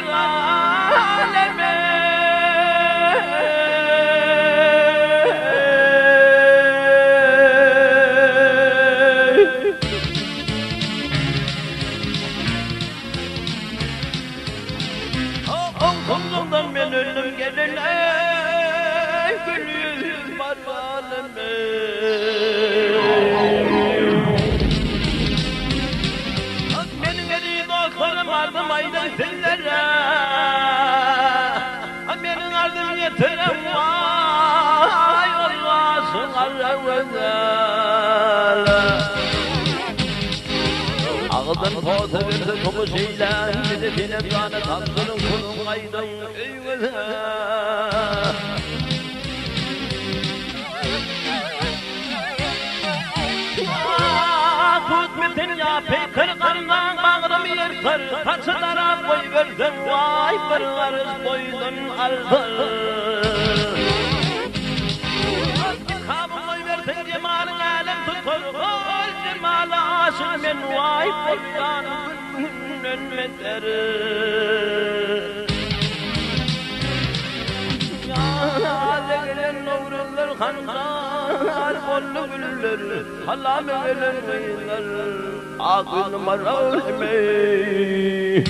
maral emeý. Ogzumdan men öldüm gelin eý gül ýüzli maral emeý. Meniň eziz dostlarym ardym aýdan sizlere Meniň ardym ýetirem waý Olmasyn Garragözel. Agyzdan posa berse tomuş eýlän Bize senem jana tabşyryň puluň aýdyň öýüňize. Tut menden ýa peýkir gandan bagrymy ýyrtar, Saçy darap goýberseň waý bir garyş boýdan aldyr. Nikabyň goýberseň jemalyň älem tutar, Ol jemala aşyk men waý bolýan gün-günden beter. Ýaza gelen nowruzlar hanjar boldy güller, Halamy gelen gyzlar ak ýüzli maral emeý.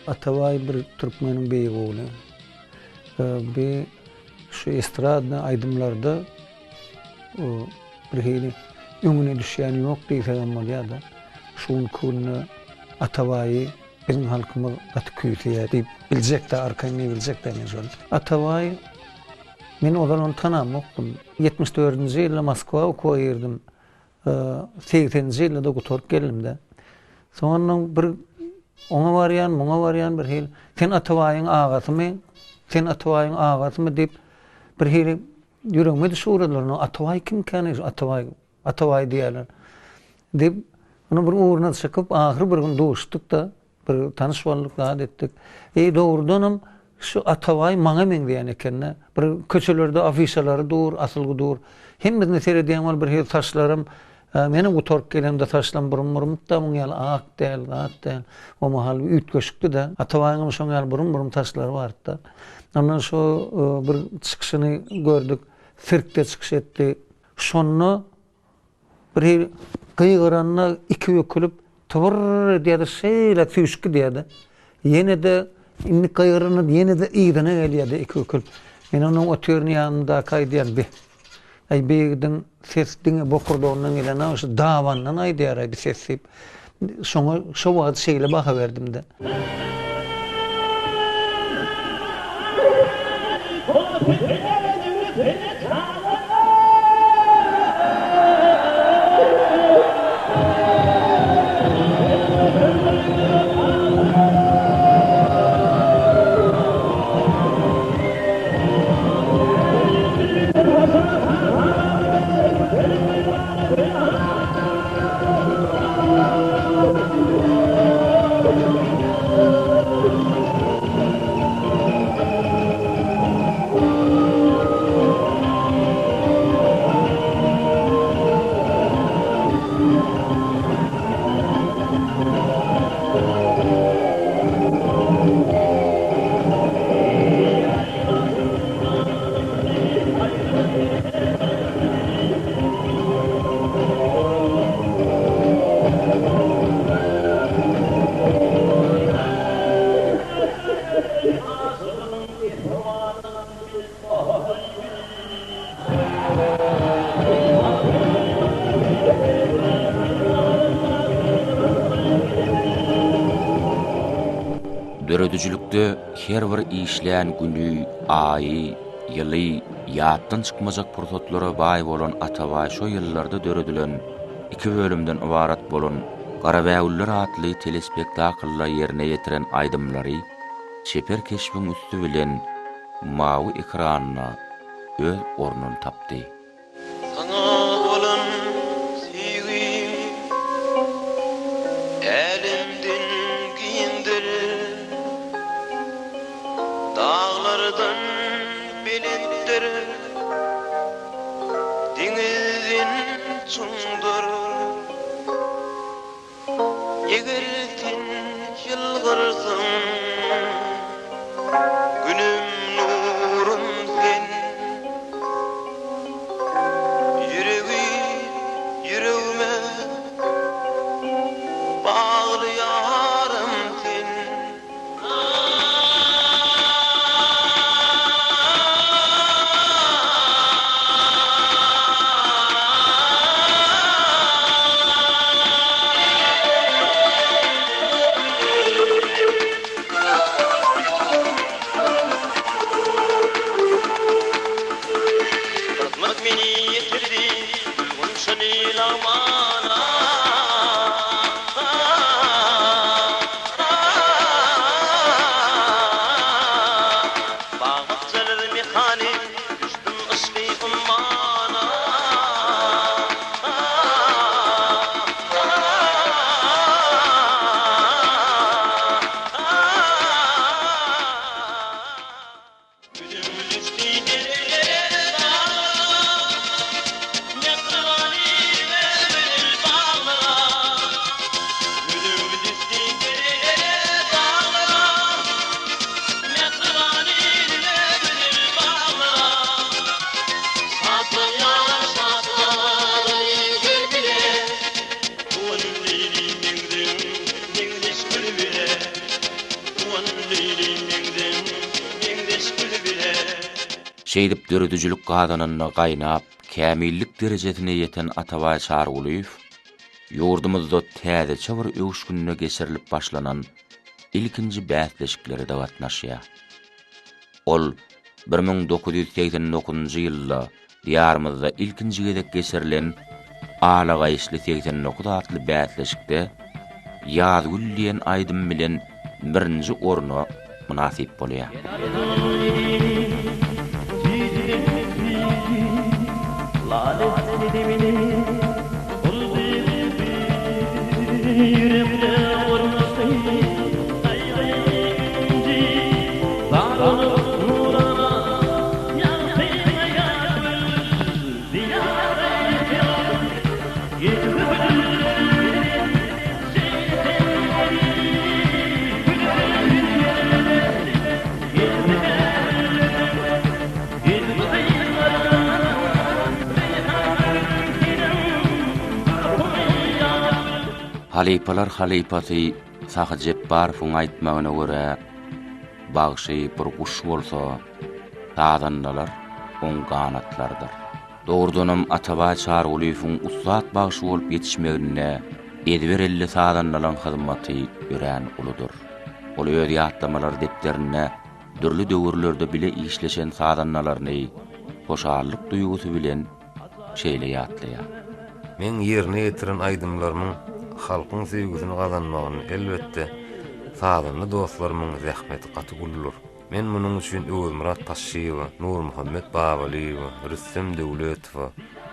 Atabaý bir türkmeniň beýik ogly. Bi şu estradny aýdymlarda bir hili öňüne düşýän ýok diýsegem bolýar-da. Şu günki günde Atabaýy biziň halkymyz gaty küýseýär diýip biljek-de, arkaýyn diýibiljek-de men şony. Atabaý men ozal ony tanamokdym. 74-nji ýylda Moskwa okuwa girdim. Segseninji ýylda-da gutaryp geldim-de. Soňundan bir oňa barýan, muňa barýan bir hili, Sen Atabaýyň agasymy? Sen Atabaýyň agasymy? diýip, bir hili ýüregime düşüp ugradylar. Atabaý kimkäni şu Atabaý, Atabaý diýýärler. Diýip, onuň bir ugruna çykyp, ahyry bir gün duşduk-da. Bir tanyş bolduk, zat etdik. Eý, dogrudanam, şu Atabaý maňa meňzeýän eken-dä. Bir köçelerde afişalary dur, asylgy dur. Hemmesine seredýän bolup bir hili saçlarym, menem gutaryp gelemde saçlarym burum-burumyk-da, muň ýaly ak däl, zat däl. O mahal üýtgeşikdi-de. Atabaýyňam şoň ýaly burum-burum saçlary bardy-da. Ondan şu bir çykyşyny gördük. Sirkde çykyş etdi. Şonda Bir gygyranda iki bükülip, tybyrr edýär-de, şeýle süýşüp gidýär-de. Ýene-de indi gygyranda ýene-de yzyna gelýär-de iki bükülip. Men onuň otyryn ýanyndaky aýdýan, Bi, aý, bi ýigidiň ses diňe bokurdagyndan gelenok, şu dabandan aýdýar-aý bi ses diýip, şoňa şo wagt şeýle baha berdim-de. Döredijilikde her bir işlän güni, aýy, ýyly ýatdan çykmajak pursatlara baý bolan Atabaý şo ýyllarda döredilen iki bölümden ybarat bolan Garabägüller atly telespektaklda ýerine ýetiren aýdymlary çeper keşbiň üsti bilen mawy ekranda öz ornuny tapdy. Saňa bolan söýgim älemden giňdir, Daglardan belentdir, deňizden çuňdur. Eger sen ýylgyrsaň, Günüm, nurum sen. Ýüregi ýüregime bagly ýarym sen. Kysmat meni ýetirdi gül-gunçaly lagmana. Bag-bakjalar mekany, düşdüm yşky ummana. Gözüm düşdi derelere, daglara, Mähriban ilime, gözel baglara. Gözüm düşdi derelere, daglara, Mähriban ilime, gözel baglara. Şatlanýar şatlar gel bile, Guwan Leýli meňzeň, meňzeş gül bile. Şeýdip döredijilik gazanynda gaýnap, kämillik derejesine ýeten Atabaý Çarygulyýew ýurdumyzda täzeçe bir öwüşginde geçirilip başlanan ilkinji bäsleşiklere-de gatnaşýar. Ol 1989-njy ýylda Diýarymyzda ilkinji gezek geçirilen Alagaýyşly 89 atly bäsleşikde Ýazgül diýen aýdym bilen birinji orna mynasyp bolýar. Halypalar halypasy Sahy Jepbarowyň aýtmagyna görä, bagşy bir guş bolsa, Sazandalar oň ganatlarydyr. Dogrudanam Atabaý Çarygulyýewiň ussat bagşy bolup ýetişmeginde ezber elli sazandalaň hyzmaty örän uludyr. Ol öz ýatlamalar depderinde dürli döwürlerde bile işleşen sazandalaryny hoşallyk duýgusy bilen şeýle ýatlaýar. Meň ýerine ýetiren aýdymlarymyň halkyň söýgüsini gazanmagynda elbetde sazanda dostlarymyň zähmeti gaty uludyr. Men munuň üçin Öwezmyrat Paşşyýewe, Nurmuhammet Babalyýewe, Rüstem Döwletowa,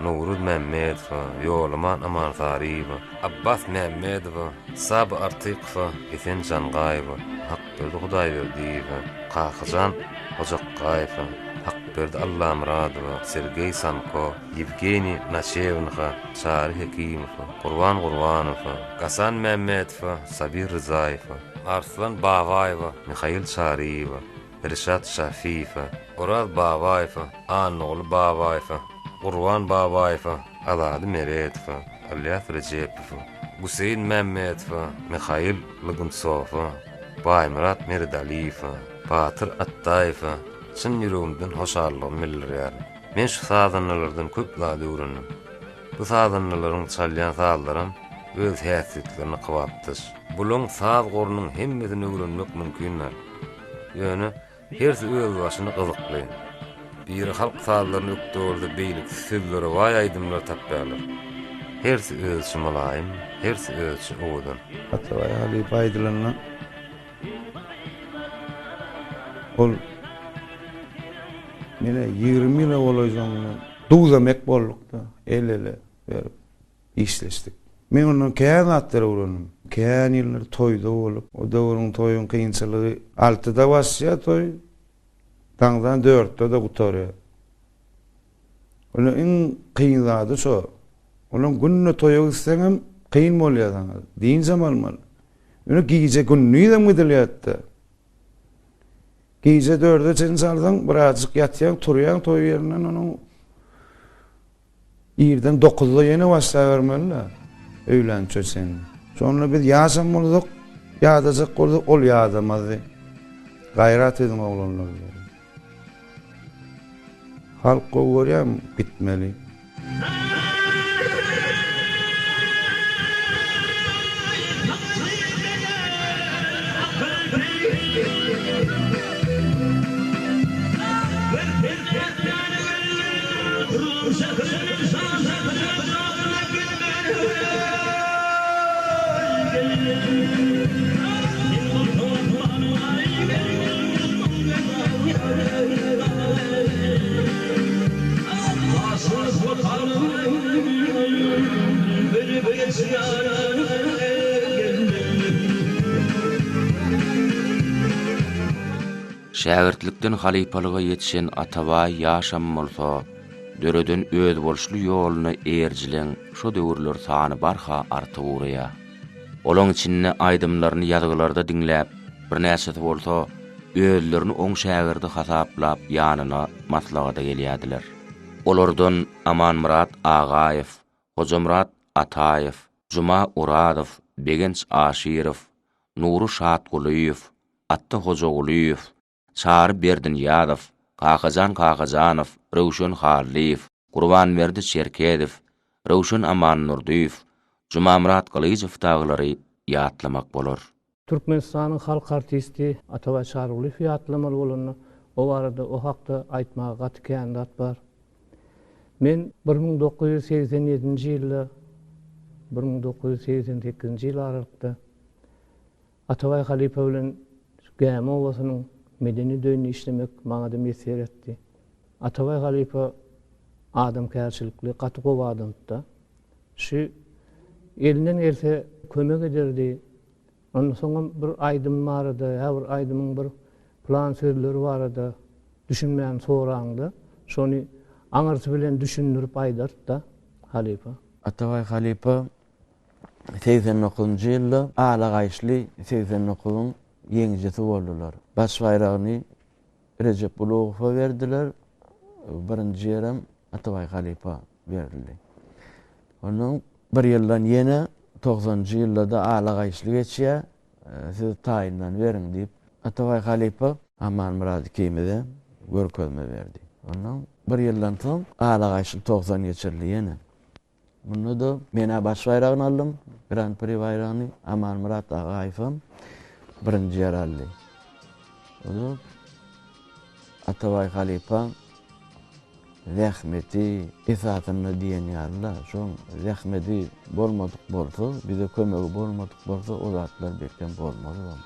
Nowruz Mämmedowa, Ýolaman Amansaryýewe, Abbas Mämmedowa, Saba Artykowa, Esen Jangaýewe, Hakberdi Hudaýberdiýewe, Kakajan Hojakgaýewe, Hakberdi Allamyradowa, Sergeý Sanko, Ýewgeniý Naçewnyha, Çary Hekimowa, Gurban Gurbanowa, Gasan Mämmedowa, Sabir Ryzaýewe, Arslan Babaýewa, Mihail Çaryýewa, Rişat Şafiýewe, Oraz Babaýewe, Annaguly Babaýewe, Gurban Babaýewe, Azady Meredowa, Ylýas Rejepowa, Guseýin Mämmedowa, Mihail Lygunsowa, Baýmyrat Meredalyýewe, Batyr Atdaýewe çyn ýüregimden hoşallygymy bildirýärin. Men şu sazandalardan köp zat öwrendim. Bu sazandalaryň çalýan sazlaram öz häsiýetlerine kybapdaş. Bulaň saz gorunyň hemmesini öwrenmek mümkin däl. Ýöne hersi özbaşyna gyzykly. Biri halk sazlaryna ökde bolsa, beýlekisi sözlere baý aýdymlar tapýarlar. Hersi özüçe mylaýym, hersi özüçe owadan. Atabaý halypa aýdylanda ol mene 20 ýyla golaý soň bilen duz-emek bolduk-da, el-ele berip işleşdik. Men ondan kän zatlar öwrendim. Kän ýyllar toýda bolup, o döwrüň toýuň kynçylygy altyda başlaýar toý, daňdan dörtde-de gutarýar. Onda iň kyn zady şo. Onuň günde toýa gitseňem kyn bolýar saňa. Dynjam almaly. Ýöne gije gündizem gidilýärdi. Gije dörde çenli çalsaň, birazjyk ýatýaň, turýaň toý ýerinden onuň irden dokuzda ýene başlabermeli-de, öýlänçä çenli. Şonda biz ýaşam bolsak, ýadajak bolsak, ol ýadamazdy. Gaýrat ediň oglanlar diýerdi. Halk gowy görýärmi gitmeli. Şägirtlikden halypalyga ýetişen Atabaý ýaşam bolsa, döreden özboluşly ýoluna eýerijileň şo döwürler sany barha artyp ugraýar. Olaň içinde aýdymlaryny ýazgylarda diňläp, birnäçesi bolsa özlerini oň şägirdi hasaplap ýanyna maslahata gelýärdiler. Olardan Amanmyrat Agaýew, Hojamyrat Ataýew, Juma Orazow, Begenç Aşyrow, Nury Şatgulyýew, Atda Hojagulyýew, Çary Berdinyýazow, Kakajan Kakajanow, Röwşen Hallyýew, Gurbanberdi Çerkezow, Röwşen Amandurdyýew, Jumamyrat Gylyjow dagylary ýatlamak bolar. Türkmenistanyň halk artisti Atabaý Çarygulyýewi ýatlamaly bolanda, o barada, o hakda aýtmaga gaty kän zat bar. Men 1987-nji ýylda, 1988-nji ýyl aralykda Atabaý halypa bilen şu Gämi obasynyň medeniýet öýünde işlemek maňa-da miýesser etdi. Atabaý halypa adamkärçilikli, gaty gowy adamdy-da. Şu elinden gelse kömek ederdi. Ondan soňam bir aýdym barada ýa bir aýdymyň bir plan sözleri barada düşünmän soraňda, şony aňyrsy bilen düşündirip aýdardy-da halypa. Atabaý halypa 89-njy ýylda ala gaýyşly 89-yň ýeňijisi boldular. Baş baýragyny Rejep Ulugowa berdiler, birinji ýerem Atabaý halypa berildi. Ondan bir ýyldan ýene togsanynjy ýylda-da ala gaýyşly geçýär, siz taýyndan beriň diýip, Atabaý halypa Amanmyrat ikimize görkezme berdi. Ondan bir ýyldan soň ala gaýyşly 90 geçirildi ýene. Munda-da men-ä baş baýragyny aldym, Gran-pri baýragyny, Amanmyrat Agaýewem birinji ýer aldy. O-da Atabaý halypaň zähmeti esasynda diýen ýaly-da, şoň zähmeti bolmadyk bolsa, bize kömegi bolmadyk bolsa, o zatlar belkem bolmazdam.